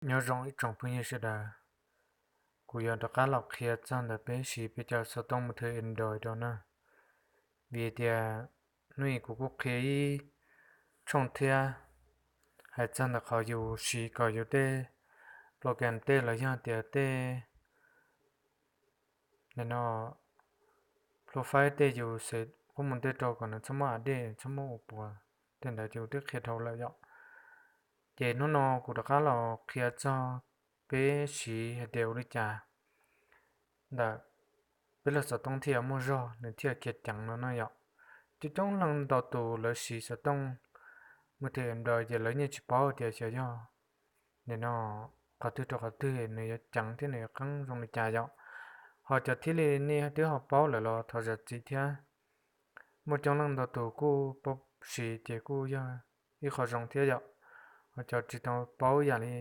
Nyob zoo ib tsoom phooj ywg sawv daws, kuv yuav rov qab los qhia txog ntawm peb siv peb cov xov tooj mus thwv Android rau na. Vim tias hnub ib kuv kuj qhia ib tshooj thiab hais txog ntawm qhov yus siv kom yus tej program tej los yog tias tej no profile tej yus xav qub mus tej rau kom nws txhob muaj update txhob muaj ua puas tej ntawd ces kuv twb qhia dhau lawm yom. Ces hnub no kuv rov qab los qhia txog peb siv hais tias ua li cas ntawm peb lub xov tooj thiaj muaj zog nws thiaj khiav ceev no na yom. Coob coob leej ntau tus lawv siv xov tooj mus thwv Android ces lawv yeej tsis paub tias xyov yog nim no qhov twg rau qhov twg nws yuav ceev thiab nws yuav qeeb zoo li cas yom. Ho cov thiaj li nej twb ho paub lawm los thov zam txim thiab. Muaj coob leej ntau tus kuj paub siv ces kuj yog ib qho zoo thiab yom. Ho cov tsis tau paub yam li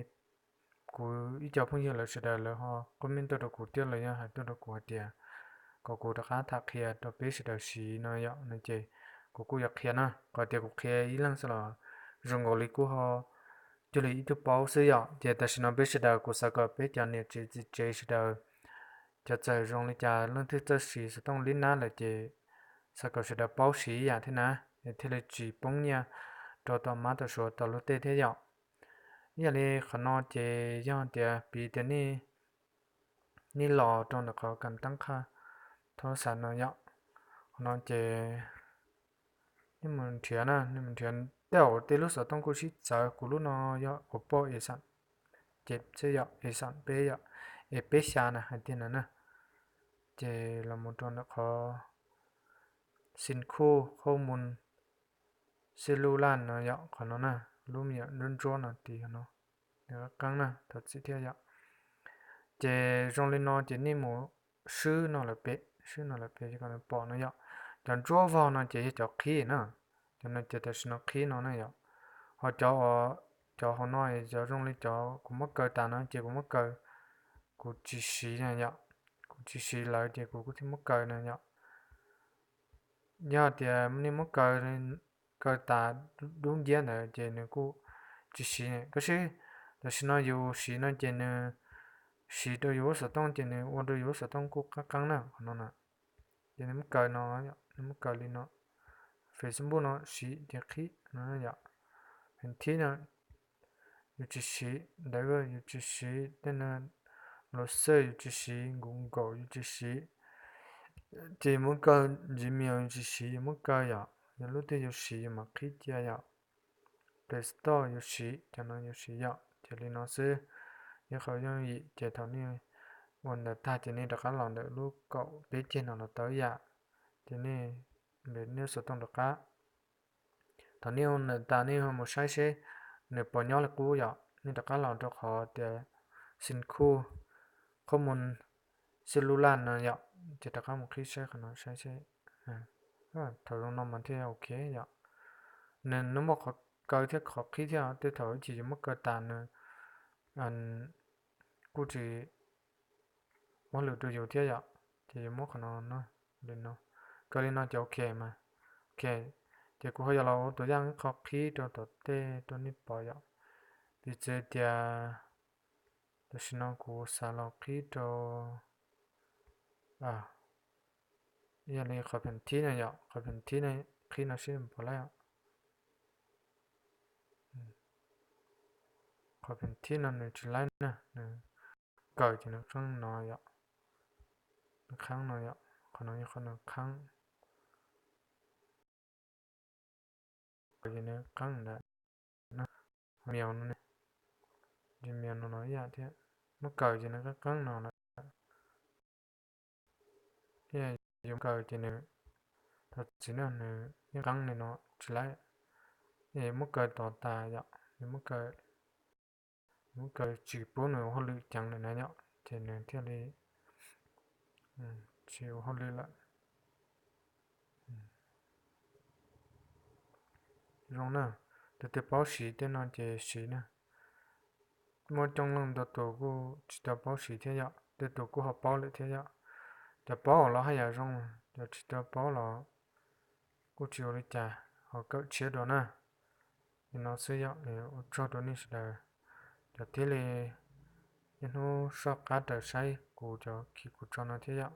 kuv ib co phooj ywg lawv sawv daws lawv ho comment tuaj rau kuv thiab los yog hais tuaj rau kuv hais tias kom kuv rov qab tham qhia rau peb sawv daws siv no yom no ces kuv kuj yuav qhia na. Qhov tias kuv qhia ib leeg xwb los zoo nkaus li kuj ho cuag li ib tug paub xwb yom. Ces tam sim no peb sawv daws kuv xav kom peb cov niam tsev txiv tsev sawv daws cov txawm zoo li cas leej twg txawj siv xov tooj lib nab lawm ces xav kom sawv daws paub siv ib yam thiab na, es thiaj li tsis poob nyiaj rau tom mab tom suav tom luag tej thiab yom. Ib yam li qhov no ces yog tias piv tias nej los rau ntawm qhov kam tab qhaj thaub xav no yom. Qhov no ces nej mus nrhiav na, nej mus nrhiav tej zaum tej lub xov tooj kuj sib txawv, kuv lub no yog Oppo A xam, ces xwb yom, A xam peb yom, A peb xya na hais tiag no na. Ces los mus rau ntawm qhov xin khuj qhob mus xij luj laj no yom, qhov no na, lub me nyuam ntsuab ntsuab no tiv no, nws qab qeeb na, thov txim thiab yom. Ces zoo li no ces nej mus swb no lawm pem, swb no lawm pem kom nws pom no yom. Cov ntsuab vog no ces yog cov qhib na, cov no ces tam sim no qhib no na yom. Ho cov, cov hauv no cov zoo li cov kuv muab kaw tas no ces kuv muab kaw, kuv tsis siv na yom. Kuv tsis siv lawm ces kuv kuj thiaj muab kaw na yom. Yog tias nej muab kaw, kaw tas dub nciab ntawd ces nws kuj tsis siv. Tab sis tam sim no yus siv no ces nws siv rau yus lub xov tooj ces nws ua rau yus lub xov tooj kuj qab qeeb na qhov no na. Ces nws muab kaw no, nws muab kaw li no, Facebook no siv ces qhib no yom. Pheem thib no yus tsis siv, ntawd yus tsis siv, tej no los xwb yus tsis siv, Google yus tsis siv. Ces yus muab kaw, Gmail yus tsis siv, yus muab kaw yom, yog lub twg yus siv yus mam qhib cia yom. Play Store yus siv, cov no yus siv yom, ces li no xwb. Ib qho yooj yim ces thaum nej ua ntawd tag ces nej rov qab los ntawm lub kaum peb ceg no los tau ib yam, ces nej, nej xov tooj rov qab. Thaum nej ua ntawd tas nej ho mus saib seb nws puas nyob li qub yom, nej rov qab los rau qhov tias xin khuj qhob mus xij luj laj no yom, ces rov qab mus qhib saib qhov no saib seb. Thaum zoo no mas thiaj ok yom. Nws muaj qhov kaw thiab qhov qhib thiab, tej thaum ib chim yus muab kaw tas nws kuj tsis ua hauj lwm rau yus thiab yom, ces yus muab qhov no li no, kaw li no ces ok mas. Ok, ces kuv ho yuav los ua tus yaj ib qho qhib rau tom tej rau nej pom yom. Piv txwv tias tam sim no kuv xav los qhib rau, yog li qhov pheem thib no yom, qhov pheem thib no, qhib no seb puas laib. Qhov pheem thib no nws tsis laib na, nws kaw ces nws qeeb no yom, nws qeeb no yom, qhov no yog qhov nws qeeb. Kaw ces nws qeeb ntawd, Gmail no ne, Gmail no no ib yam thiab, muab kaw ces nws qeeb qeeb no lawm. Yus muab kaw ces nws, thov txim na, nws yeej qeeb li no tsis laib. Yus muab kaw tod tas yom, yus muab kaw, muab kaw tsis pub nws ua hauj lwm ceev lawm na yom, ces nws thiaj li tsis ua hauj lwm lawm. Zoo na, tus twg paub siv tej no ces siv na. Muaj coob leej ntau tus kuj tsis tau paub siv thiab yom, tej tus kuj ho paub lawm thiab yom. Cov paub los haj yam zoo, cov tsis tau paub los kuj tsis ua li cas, ho kawm tshiab dua na. Li no xwb yom, ua tsaug rau nej sawv daws, Yog thiaj li niaj hnub soj qab raws saib kuv cov khi kuv tso no thiab yom.